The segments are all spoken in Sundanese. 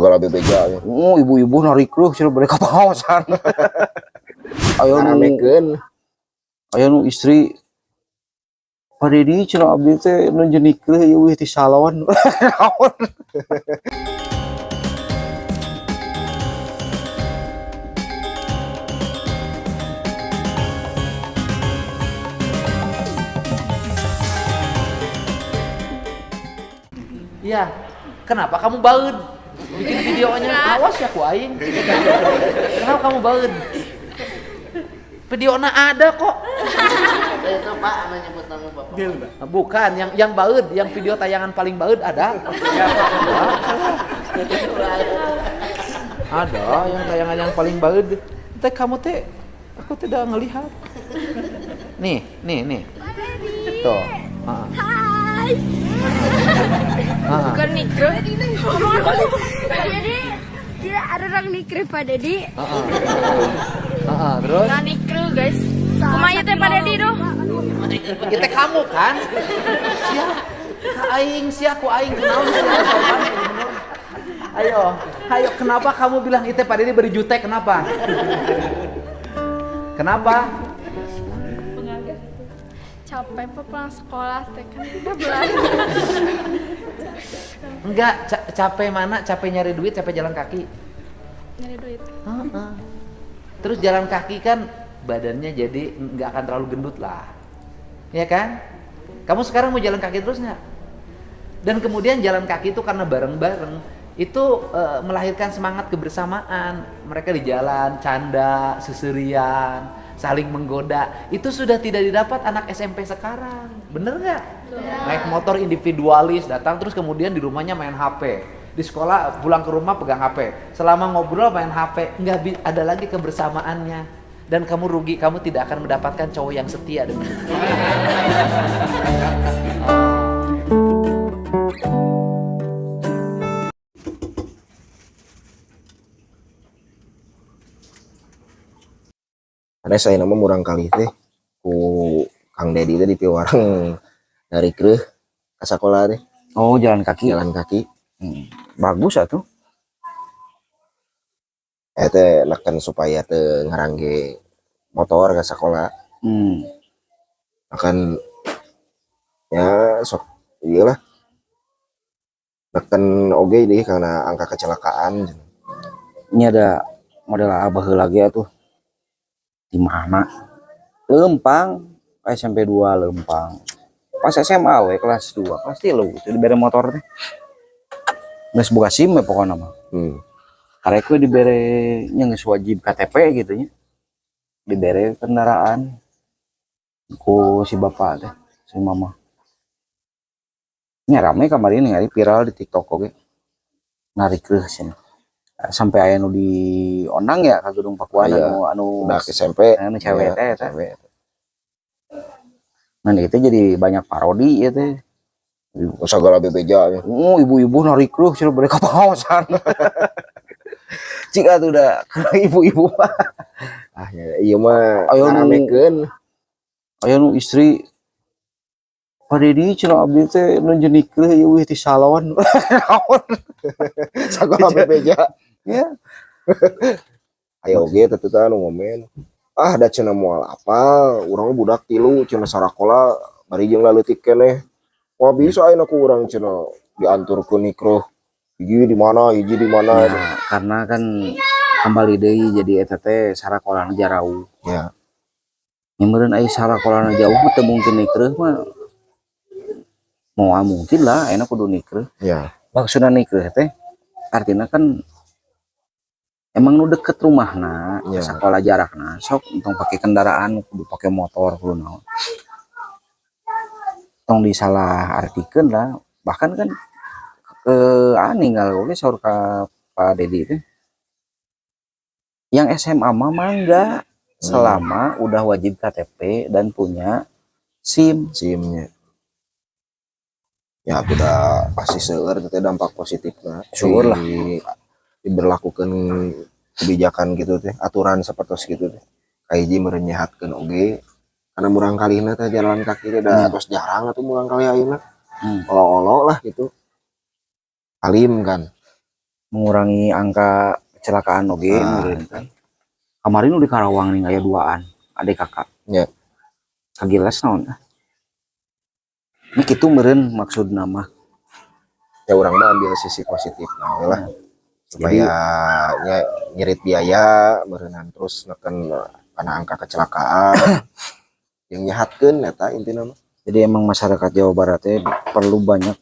Segala bebeja. Oh, ibu-ibu narik reuh cenah bade ka pengawasan. Aya nu Ngaramekeun. Aya nu istri Pak Dedi cenah, abdi teh nu jenik reuh ieu ti salon. Naon? Iya. Kenapa kamu baeud? Bikin videonya, awas ya ku aing. Kenapa kamu baeud? Videonya ada kok. Itu Pak, anu nyebut nama Bapak. Bukan, yang baeud, yang video tayangan paling baeud ada. Ada yang tayangan yang paling baeud. Teh kamu teh, aku tidak ngelihat. Nih, nih, nih. Tuh. Heeh. Hai. Heeh. Bukan nikre. Jadi tidak ada orang nikre, Pak Dedi. Heeh. Heeh, terus? Nah, nikre, guys. Kumaha teh, Pak Dedi tuh? Itu kamu kan? Sia, ka aing sia, ku aing kunaon sia sopan gubernur. Ayo, ayo, kenapa kamu bilang itu Pak Dedi beri jutek, kenapa? Kenapa? Capek, Pak, pulang sekolah teh kan udah belajar. Enggak, capek mana? Capek nyari duit, capek jalan kaki. Nyari duit. Heeh. Terus jalan kaki kan badannya jadi nggak akan terlalu gendut lah. Ya kan? Kamu sekarang mau jalan kaki terus nggak? Dan kemudian jalan kaki itu karena bareng-bareng itu melahirkan semangat kebersamaan. Mereka di jalan, canda, seserian, saling menggoda. Itu sudah tidak didapat anak SMP sekarang. Bener nggak? Naik motor individualis, datang terus kemudian di rumahnya main HP. Di sekolah pulang ke rumah pegang HP. Selama ngobrol main HP, nggak ada lagi kebersamaannya. Dan kamu rugi, kamu tidak akan mendapatkan cowok yang setia dengan itu. Ada saya nama murang kali teh ku Kang Dedi teh di piwarang dari kreuh ka sakola teh. Oh, jalan kaki. Jalan kaki. Bagus atuh. Eh teh neken supaya teu ngarangge motor ke sekolah. Akan ya sok iyalah neken oge deh karena angka kecelakaan. Ini ada model abah lagi atuh. Di mana? Lempang SMP 2 Lempang. Pas SMA we kelas 2 pasti lu itu dibere motor teh. Geus boga SIM we pokona mah. Karek we dibere nya geus wajib KTP gitu nya. Dibere kendaraan ku si bapak teh, si mama. Nya rame kamari ningali viral di TikTok oge. Narik reuh cenah. Sampai aya nu diondang ya ka Gedung Pakuan. Aya. Anu udah ke SMP. Anu cewek Ya, teh eta. Cewek. Nah, itu jadi banyak parodi ya teh. Segala bebeja. Oh, ibu-ibu narik reuh cenah bade ka pengawasan. Cik atuh udah ibu-ibu mah. Ah ya, iya mah Ayo nu ngaramekeun. Aya nu istri Pak Dedi cenah, abdi teh nu jenik reuh ieu ti salon. Naon? Segala bebeja. Ya. Ayo oge teh teh anu ngomen. Ah da cenah moal apal, urang mah budak tilu cenah sarakola bari jeung laleutik keneh. Wah bisa ayeuna ku urang cenah dianturkeun nikruh. Hiji di mana, hiji di mana. Ya, karena kan kembali deui jadi eta teh sarakolana jarauh. Ya. Nya meureun aya sarakolana jauh mah teu mungkin nikreuh mah. Moal mungkin lah ayeuna kudu nikreuh. Ya. Maksudna nikreuh teh artinya kan emang nu deket rumahna, Ya. sekolah jarakna, sok entong pakai kendaraan, kudu pakai motor, kudu naon. Tong disalah artikeun lah, bahkan kan ke ninggal oge saur ka Pak Dedi teh. Yang SMA mah mangga selama udah wajib KTP dan punya SIM. SIM-nya. Ya udah pasti seueur teh dampak positifna. Seueur lah. Diberlakukan kebijakan gitu teh, aturan seperti gitu teh. Kahiji meureun nyehatkeun oge karena murang kalihna teh jalan kaki teh da tos jarang atuh murang kali ayeuna. Olo-olo lah gitu. Alim kan. Mengurangi angka kecelakaan oge meureun kan. Kemarin nu di Karawang nih aya duaan, adik kakak. Kagilas naon ah. Ini kitu meureun maksudna mah. Ya, urang mah ambil sisi positif nah we lah, supaya nya ngirit biaya meureunan, terus neken kana angka kecelakaan yang nyehatkeun eta intina mah. Jadi emang masyarakat Jawa Barat teh perlu banyak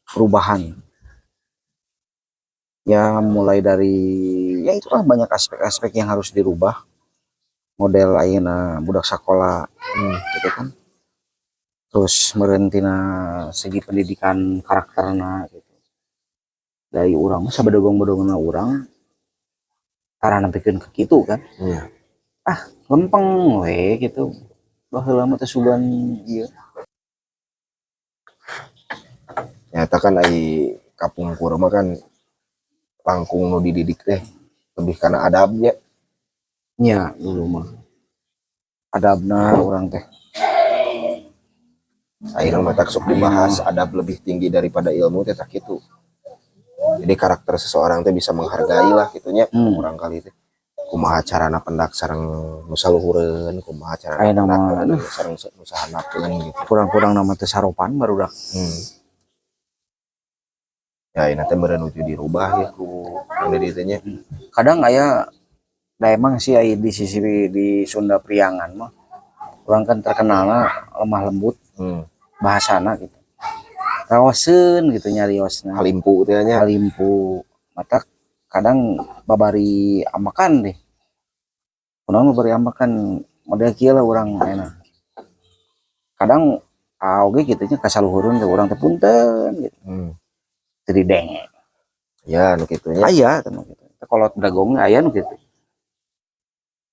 perubahan. Ya, mulai dari ya itulah, banyak aspek-aspek yang harus dirubah. Model ayeuna budak sekolah gitu kan. Terus meureun tina segi pendidikan karakterna gitu. Dari urang mah sabedogong-bedogongna urang tara nepikeun ke kitu kan. Lempeng we gitu. Baheula mah teh sugan ieu. Nyata kan ai kapungkur mah kan langkung nu dididik teh lebih karena adabnya. Nya, dulu mah adabna urang teh. Akhirnya mah tak sok dibahas adab lebih tinggi daripada ilmu teh, tak gitu. Jadi karakter seseorang teh bisa menghargai lah gitunya. Kurang kali teh kumaha carana pendak sareng nu saluhureun, kumaha carana Aya pendak nama, aduh. Sareng nu sahanapeun gitu. Kurang-kurang nama teh saropan barudak. Ya, ini teh meureun nuju dirubah ya ku anu di teh nya. Kadang aya da emang sih aya di sisi di Sunda Priangan mah urang kan terkenalna lemah lembut bahasana gitu, raoseun gitu nyariosna. Halimpu teh nya. Halimpu, mata kadang babari ambekan deh, kunaon babari ambekan model kieu lah urang enak. Kadang oge kitu nya, kasaluhureun teh urang teh punten gitu. Teu didenge. Ya, nu kitu nya. Aya teh nu kitu. Teh kolot dagong aya nu kitu.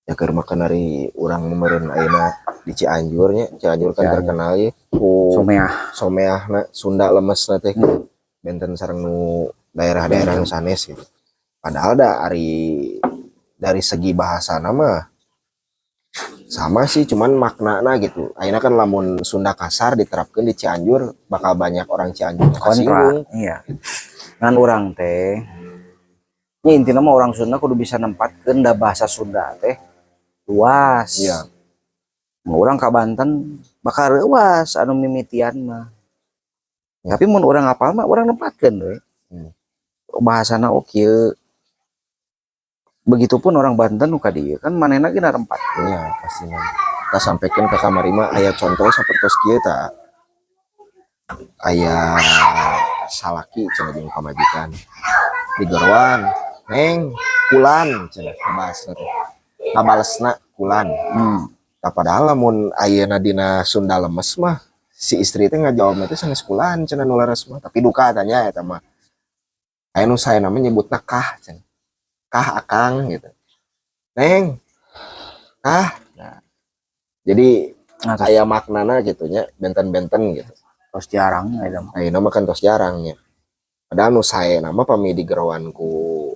Ya, keur makan ari urang meureun ayeuna di Cianjur nya. Cianjur kan Cianjur. Terkenal ya ku Someah. Someahna, Sunda lemesna teh. Benten sareng nu daerah-daerah nu sanes gitu. Padahal da ari dari segi bahasa mah sama sih, cuman maknana gitu. Ayeuna kan lamun Sunda kasar diterapkan di Cianjur bakal banyak orang Cianjur nu Kontra. kasinggung. Iya, ngan urang teh nya intina mah orang Sunda kudu bisa nempatkeun da bahasa Sunda teh luas. Mun urang ka Banten bakal reuas anu mimitian mah. Tapi mun urang apal mah urang nempatkeun we. Bahasana oke. Begitupun orang Banten nu ka dieu kan manehna ge narempatkeun. Iya, pasti mah. Kita sampaikan ke kamari mah aya contoh sapertos kieu ta. Aya salaki cenah jeung pamajikan. Digeroan, "Neng, kulan," cenah bahasna teh. Ngabalesna kulan. Tah, padahal lamun ayeuna dina Sunda lemes mah si istri teh ngajawabna teh sanes kulan cenah nu leres mah, tapi duka tanya eta mah. Aya nu saena mah nyebutna kah cenah. Kah akang gitu. Neng. Kah. Nah, jadi Nah, terus, aya maknana gitu nya, benten-benten gitu. Terus jarang eta mah. Ayeuna mah kan tos jarang nya. Padahal nu saena mah pami digeroan ku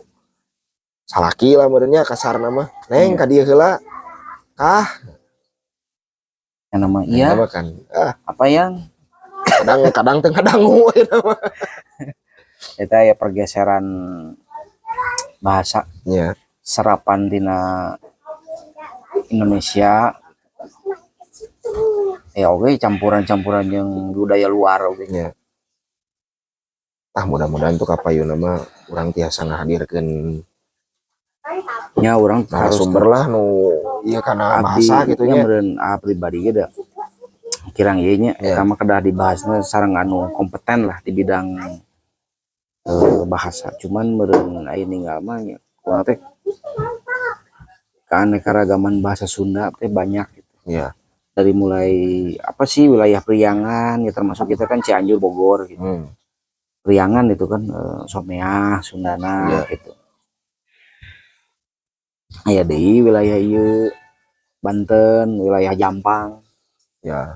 salaki lah meureun nya, kasarna mah. "Neng, ka dieu heula." "Kah." Yang nama iya. Iya kan. Ah, Apa yang kadang kadang teu ngadangu eta mah. Eta ya pergeseran bahasa serapan tina Indonesia ya, oke, campuran-campuran yang budaya luar oke. Nya. Ah, mudah-mudahan tuh kapayuna mah urang tiasa ngahadirkeun nya urang harus narasumber lah nu ieu kana abdi bahasa gitu nya nya. Meureun ah pribadi ge da kirang ieu nya. Eta mah kedah dibahasna sareng anu kompeten lah di bidang bahasa, cuman meureun aya ninggal mah nya kurang teh keanekaragaman bahasa Sunda teh banyak gitu. Dari mulai apa sih, wilayah Priangan ya, termasuk kita kan Cianjur, Bogor gitu. Priangan itu kan Someah Sundana gitu. Aya deui wilayah ieu Banten, wilayah Jampang.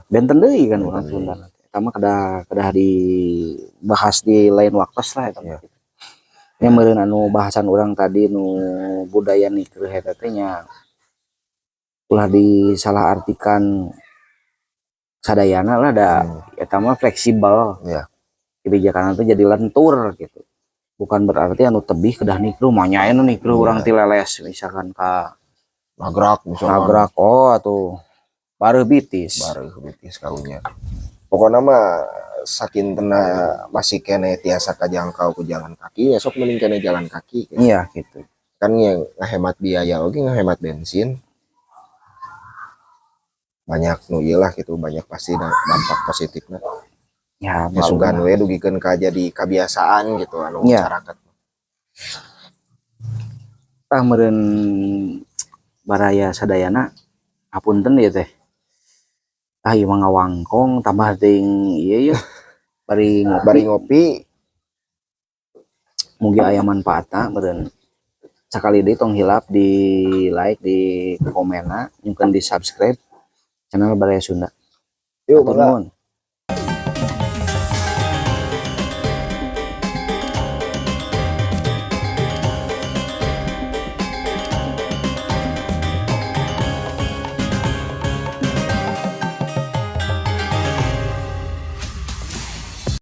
Benten deui kan urang Benten Sunda. Eta mah kedah kedah dibahas di lain waktu lah eta mah. Gitu. Nya meureun anu bahasan urang tadi nu budaya nikreuh eta teh nya ulah disalahartikan sadayana lah, da eta mah fleksibel. Kebijakan itu jadi lentur gitu. Bukan berarti anu tebih kedah nikruh mah nya, anu nikruh urang ti Leles misalkan ka Nagrak misalkan. Nagrak, oh, atuh bareuh bitis. Bareuh bitis karunya. Pokoknya mah sakintena masih keneh tiasa kajangkau ku jalan kaki ya sok mending keneh jalan kaki gitu. Iya, gitu. Kan yang ngehemat biaya oke, ngehemat bensin, banyak nu ieu lah gitu, banyak pasti dampak positifnya. Ya. Ya, sugan we dugikeun ka jadi kebiasaan gitu anu masyarakat. Tah, meureun baraya sadayana, hapunten ieu teh. Ah, ieu mah ngawangkong tambah teuing ieu ye, bari ngopi. Bari ngopi. Mugi aya manfaatna meureun. Sakali deui, tong hilap di like, di komenna, nyungkeun di subscribe channel Baraya Sunda. Yuk. Hatur Mangga. Nuhun.